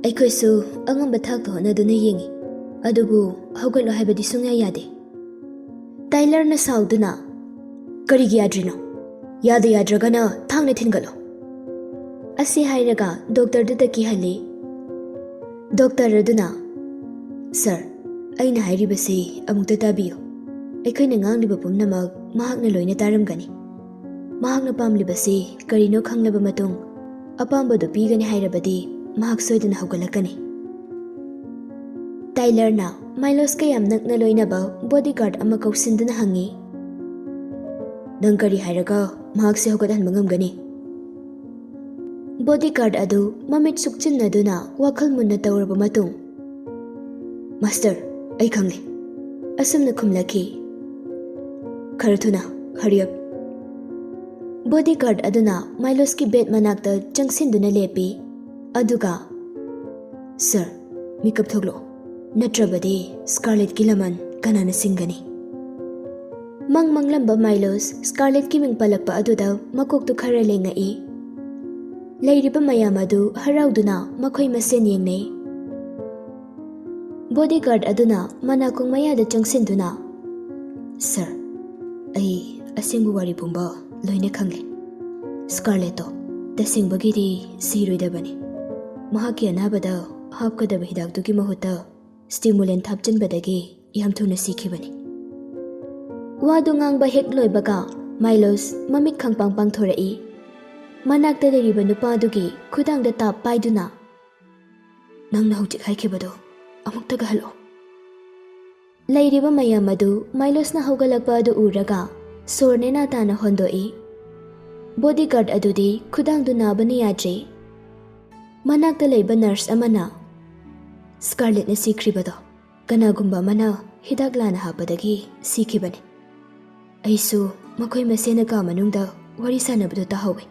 "ꯑꯩꯈꯣꯏꯁꯨ ꯑꯉꯝꯕ ꯊꯥꯛꯇ ꯍꯣꯠꯅꯗꯨꯅ ꯌꯦꯡꯉꯤ, ꯑꯗꯨꯕꯨ ꯍꯧꯒꯠꯂꯣ ꯍꯥꯏꯕꯗꯤ ꯁꯨꯡꯌꯥ ꯌꯥꯗꯦ꯫" ꯇꯥꯏꯂꯔꯅ ꯁꯥꯎꯗꯨꯅ, "ꯀꯔꯤꯒꯤ ꯌꯥꯗ꯭ꯔꯤꯅꯣ? ꯌꯥꯗ ꯌꯥꯗ꯭ꯔꯒꯅ ꯊꯥꯡꯅ ꯊꯤꯟꯒꯠꯂꯣ꯫" ꯑꯁꯤ ꯍꯥꯏꯔꯒ ꯗꯣꯛꯇꯔꯗꯨꯗ ꯀꯤꯍꯜꯂꯤ꯫ ꯗꯣꯛꯇꯔ ꯑꯗꯨꯅ, "ꯁꯥꯔ, ꯑꯩꯅ ꯍꯥꯏꯔꯤꯕꯁꯤ ꯑꯃꯨꯛꯇ ꯇꯥꯕꯤꯌꯨ꯫ ꯑꯩꯈꯣꯏꯅ ꯉꯥꯡꯂꯤꯕ ꯄꯨꯝꯅꯃꯛ ꯃꯍꯥꯛꯅ ꯂꯣꯏꯅ ꯇꯥꯔꯝꯒꯅꯤ꯫ ꯃꯍꯥꯛꯅ ꯄꯥꯝꯂꯤꯕꯁꯤ ꯀꯔꯤꯅꯣ ꯈꯪꯂꯕ ꯃꯇꯨꯡ, ꯑꯄꯥꯝꯕꯗꯨ ꯄꯤꯒꯅꯤ ꯍꯥꯏꯔꯕꯗꯤ ꯃꯍꯥꯛ ꯁꯣꯏꯗꯅ ꯍꯧꯒꯠꯂꯛꯀꯅꯤ꯫" ꯇꯥꯏꯂꯔꯅ ꯃꯥꯏꯂꯣꯁꯀ ꯌꯥꯝ ꯅꯛꯅ ꯂꯣꯏꯅꯕ ꯕꯣꯗꯤꯒꯥꯔꯗ ꯑꯃ ꯀꯧꯁꯤꯟꯗꯨꯅ ꯍꯪꯉꯤ, "ꯅꯪ ꯀꯔꯤ ꯍꯥꯏꯔꯒ ꯃꯍꯥꯛꯁꯦ ꯍꯧꯒꯠꯍꯟꯕ ꯉꯝꯒꯅꯤ?" ꯕꯣꯗꯤꯒꯥꯔꯗ ꯑꯗꯨ ꯃꯃꯤꯠ ꯁꯨꯛꯆꯤꯟꯅꯗꯨꯅ ꯋꯥꯈꯜ ꯃꯨꯟꯅ ꯇꯧꯔꯕ ꯃꯇꯨꯡ, "ꯃꯥꯁꯇꯔ, ꯑꯩ ꯈꯪꯂꯦ꯫ ꯑꯁꯨꯝꯅ ꯈꯨꯝꯂꯛꯈꯤ, "ꯈꯔ ꯊꯨꯅ, hurry up!" ꯕꯣꯗꯤꯒꯥꯔꯗ ꯑꯗꯨꯅ ꯃꯥꯏꯂꯣꯁꯀꯤ ꯕꯦꯗ ꯃꯅꯥꯛꯇ ꯆꯪꯁꯤꯟꯗꯨꯅ ꯂꯦꯞꯄꯤ꯫ ꯑꯗꯨꯒ, "ꯁꯔ, ꯃꯤꯀꯞ ꯊꯣꯛꯂꯣ, ꯅꯠꯇ꯭ꯔꯕꯗꯤ ꯁ꯭ꯀꯥꯔꯂꯦꯠꯀꯤ ꯂꯃꯟ ꯀꯅꯥꯅ ꯁꯤꯡꯒꯅꯤ?" ꯃꯪ ꯃꯪꯂꯝꯕ ꯃꯥꯏꯂꯣꯁ ꯁ꯭ꯀꯥꯔꯂꯦꯠꯀꯤ ꯃꯤꯡ ꯄꯜꯂꯛꯄ ꯑꯗꯨꯗ ꯃꯀꯣꯛꯇꯨ ꯈꯔ ꯂꯦꯡꯉꯛꯏ꯫ ꯂꯩꯔꯤꯕ ꯃꯌꯥꯝ ꯑꯗꯨ ꯍꯔꯥꯎꯗꯨꯅ ꯃꯈꯣꯏ ꯃꯁꯦꯟ ꯌꯦꯡꯅꯩ꯫ ꯕꯣꯗꯤꯒꯥꯔꯗ ꯑꯗꯨꯅ ꯃꯅꯥꯀꯣꯡ ꯃꯌꯥꯗ ꯆꯪꯁꯤꯟꯗꯨꯅ, "ꯁꯔ, ꯑꯩ ꯑꯁꯦꯡꯕ ꯋꯥꯔꯤ ꯄꯨꯝꯕ ꯂꯣꯏꯅ ꯈꯪꯂꯦ꯫ ꯁ꯭ꯀꯥꯔꯂꯦꯠꯇꯣ ꯇꯁꯦꯡꯕꯒꯤꯗꯤ ꯁꯤꯔꯣꯏꯗꯕꯅꯤ꯫ ꯃꯍꯥꯛꯀꯤ ꯑꯅꯥꯕꯗ ꯍꯥꯞꯀꯗꯕ ꯍꯤꯗꯥꯛꯇꯨꯒꯤ ꯃꯍꯨꯠꯇ ꯁ꯭ꯇꯤꯃꯨꯂꯦꯟ ꯍꯥꯞꯆꯤꯟꯕꯗꯒꯤ ꯌꯥꯝ ꯊꯨꯅ ꯁꯤꯈꯤꯕꯅꯤ꯫" ꯋꯥꯗꯨ ꯉꯥꯡꯕ ꯍꯦꯛ ꯂꯣꯏꯕꯒ ꯃꯥꯏꯂꯣꯁ ꯃꯃꯤꯠ ꯈꯪꯄꯥꯡ ꯄꯥꯡꯊꯣꯔꯛꯏ꯫ ꯃꯅꯥꯛꯇ ꯂꯩꯔꯤꯕ ꯅꯨꯄꯥꯗꯨꯒꯤ ꯈꯨꯗꯥꯡꯗ ꯇꯥꯞ ꯄꯥꯏꯗꯨꯅ, "ꯅꯪꯅ ꯍꯧꯖꯤꯛ ꯍꯥꯏꯈꯤꯕꯗꯣ ꯑꯃꯨꯛꯇꯒ ꯍꯜꯂꯛꯑꯣ꯫" ꯂꯩꯔꯤꯕ ꯃꯌꯥꯝ ꯑꯗꯨ ꯃꯥꯏꯂꯣꯁꯅ ꯍꯧꯒꯠꯂꯛꯄ ꯑꯗꯨ ꯎꯔꯒ ꯁꯣꯔ ꯅꯦꯅꯥ ꯇꯥꯅ ꯍꯣꯟꯗꯣꯛꯏ꯫ ꯕꯣꯗꯤꯒꯥꯔꯗ ꯑꯗꯨꯗꯤ ꯈꯨꯗꯥꯡꯗꯨ ꯅꯥꯕꯅ ꯌꯥꯗ꯭ꯔꯦ꯫ ꯃꯅꯥꯛꯇ ꯂꯩꯕ ꯅꯔꯁ ꯑꯃꯅ, "ꯁ꯭ꯀꯥꯔꯂꯦꯠꯅ ꯁꯤꯈ꯭ꯔꯤꯕꯗꯣ ꯀꯅꯥꯒꯨꯝꯕ ꯑꯃꯅ ꯍꯤꯗꯥꯛ ꯂꯥꯟꯅ ꯍꯥꯞꯄꯗꯒꯤ ꯁꯤꯈꯤꯕꯅꯤ꯫ ꯑꯩꯁꯨ ꯃꯈꯣꯏ ꯃꯁꯦꯟꯅ ꯀꯥ ꯃꯅꯨꯡꯗ ꯋꯥꯔꯤ ꯁꯥꯟꯅꯕꯗꯨ ꯇꯥꯍꯧꯏ꯫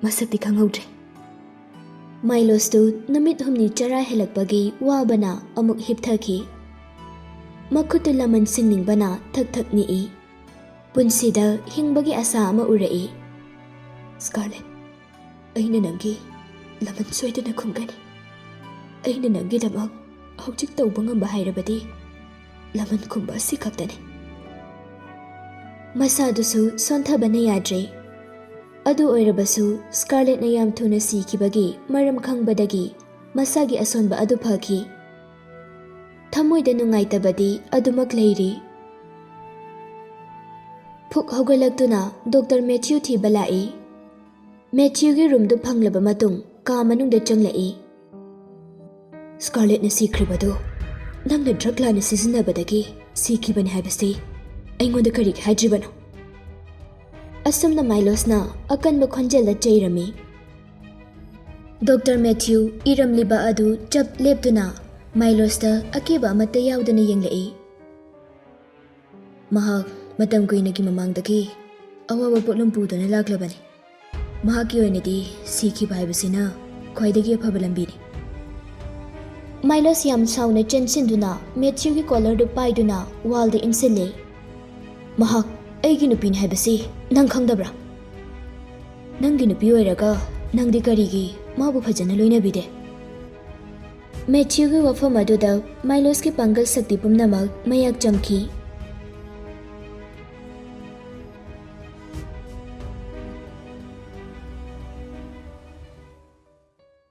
ꯃꯁꯛꯇꯤ ꯈꯪꯍꯧꯗ꯭ꯔꯦ꯫" ꯃꯥꯏꯂꯣꯁꯇꯨ ꯅꯨꯃꯤꯠ ꯍꯨꯝꯅꯤ ꯆꯔꯥ ꯍꯦꯜꯂꯛꯄꯒꯤ ꯋꯥꯕꯅ ꯑꯃꯨꯛ ꯍꯤꯞꯊꯈꯤ꯫ ꯃꯈꯨꯠꯇꯨ ꯂꯃꯟ ꯁꯤꯡꯅꯤꯡꯕꯅ ꯊꯛ ꯊꯛ ꯅꯤꯛꯏ꯫ ꯄꯨꯟꯁꯤꯗ ꯍꯤꯡꯕꯒꯤ ꯑꯁꯥ ꯑꯃ ꯎꯔꯛꯏ꯫ "ꯁ꯭ꯀꯥꯔꯂꯦꯠ, ꯑꯩꯅ ꯅꯪꯒꯤ ꯂꯃꯟ ꯁꯣꯏꯗꯅ ꯈꯨꯝꯒꯅꯤ꯫ ꯑꯩꯅ ꯅꯪꯒꯤꯗꯃꯛ ꯍꯧꯖꯤꯛ ꯇꯧꯕ ꯉꯝꯕ ꯍꯥꯏꯔꯕꯗꯤ ꯂꯃꯟ ꯈꯨꯝꯕ ꯑꯁꯤ ꯈꯛꯇꯅꯤ꯫" ꯃꯁꯥꯗꯨꯁꯨ ꯁꯣꯟꯊꯕꯅ ꯌꯥꯗ꯭ꯔꯦ꯫ ꯑꯗꯨ ꯑꯣꯏꯔꯕꯁꯨ ꯁ꯭ꯀꯥꯔꯂꯦꯠꯅ ꯌꯥꯝ ꯊꯨꯅ ꯁꯤꯈꯤꯕꯒꯤ ꯃꯔꯝ ꯈꯪꯕꯗꯒꯤ ꯃꯁꯥꯒꯤ ꯑꯁꯣꯟꯕ ꯑꯗꯨ ꯐꯈꯤ꯫ ꯊꯃꯣꯏꯗ ꯅꯨꯡꯉꯥꯏꯇꯕꯗꯤ ꯑꯗꯨꯃꯛ ꯂꯩꯔꯤ꯫ ꯐꯨꯛ ꯍꯧꯒꯠꯂꯛꯇꯨꯅ ꯗꯣꯛꯇꯔ ꯃꯦꯊ꯭ꯌꯨ ꯊꯤꯕ ꯂꯥꯛꯏ꯫ ꯃꯦꯊ꯭ꯌꯨꯒꯤ ꯔꯨꯝꯗꯨ ꯐꯪꯂꯕ ꯃꯇꯨꯡ ꯀꯥ ꯃꯅꯨꯡꯗ ꯆꯪꯂꯛꯏ꯫ "ꯁ꯭ꯀꯥꯔꯂꯦꯠꯅ ꯁꯤꯈ꯭ꯔꯤꯕꯗꯨ ꯅꯪꯅ ꯗ꯭ꯔꯒ ꯂꯥꯟꯅ ꯁꯤꯖꯤꯟꯅꯕꯗꯒꯤ ꯁꯤꯈꯤꯕꯅꯤ ꯍꯥꯏꯕꯁꯤ ꯑꯩꯉꯣꯟꯗ ꯀꯔꯤꯒꯤ ꯍꯥꯏꯗ꯭ꯔꯤꯕꯅꯣ?" ꯑꯁꯨꯝꯅ ꯃꯥꯏꯂꯣꯁꯅ ꯑꯀꯟꯕ ꯈꯣꯟꯖꯦꯜꯗ ꯆꯩꯔꯝꯃꯤ꯫ ꯗꯣꯛꯇꯔ ꯃꯦꯊ꯭ꯌꯨ ꯏꯔꯝꯂꯤꯕ ꯑꯗꯨ ꯆꯞ ꯂꯦꯞꯇꯨꯅ ꯃꯥꯏꯂꯣꯁꯇ ꯑꯀꯤꯕ ꯑꯃꯠꯇ ꯌꯥꯎꯗꯅ ꯌꯦꯡꯂꯛꯏ꯫ ꯃꯍꯥꯛ ꯃꯇꯝ ꯀꯨꯏꯅꯒꯤ ꯃꯃꯥꯡꯗꯒꯤ ꯑꯋꯥꯕ ꯄꯣꯠꯂꯨꯝ ꯄꯨꯗꯨꯅ ꯂꯥꯛꯂꯕꯅꯤ꯫ ꯃꯍꯥꯛꯀꯤ ꯑꯣꯏꯅꯗꯤ ꯁꯤꯈꯤꯕ ꯍꯥꯏꯕꯁꯤꯅ ꯈ꯭ꯋꯥꯏꯗꯒꯤ ꯑꯐꯕ ꯂꯝꯕꯤꯅꯤ꯫ ꯃꯥꯏꯂꯣꯁ ꯌꯥꯝ ꯁꯥꯎꯅ ꯆꯦꯟꯁꯤꯟꯗꯨꯅ ꯃꯦꯊ꯭ꯌꯨꯒꯤ ꯀꯣꯂꯔꯗꯨ ꯄꯥꯏꯗꯨꯅ ꯋꯥꯜꯗ ꯏꯟꯁꯤꯜꯂꯦ꯫ "ꯃꯍꯥꯛ ꯑꯩꯒꯤ ꯅꯨꯄꯤꯅꯤ ꯍꯥꯏꯕꯁꯤ ꯅꯪ ꯈꯪꯗꯕ꯭ꯔꯥ? ꯅꯪꯒꯤ ꯅꯨꯄꯤ ꯑꯣꯏꯔꯒ ꯅꯪꯗꯤ ꯀꯔꯤꯒꯤ ꯃꯥꯕꯨ ꯐꯖꯅ ꯂꯣꯏꯅꯕꯤꯗꯦ?" ꯃꯦꯊ꯭ꯌꯨꯒꯤ ꯋꯥꯐꯝ ꯑꯗꯨꯗ ꯃꯥꯏꯂꯣꯁꯀꯤ ꯄꯥꯡꯒꯜ ꯁꯛꯇꯤ ꯄꯨꯝꯅꯃꯛ ꯃꯌꯥꯛ ꯆꯝꯈꯤ꯫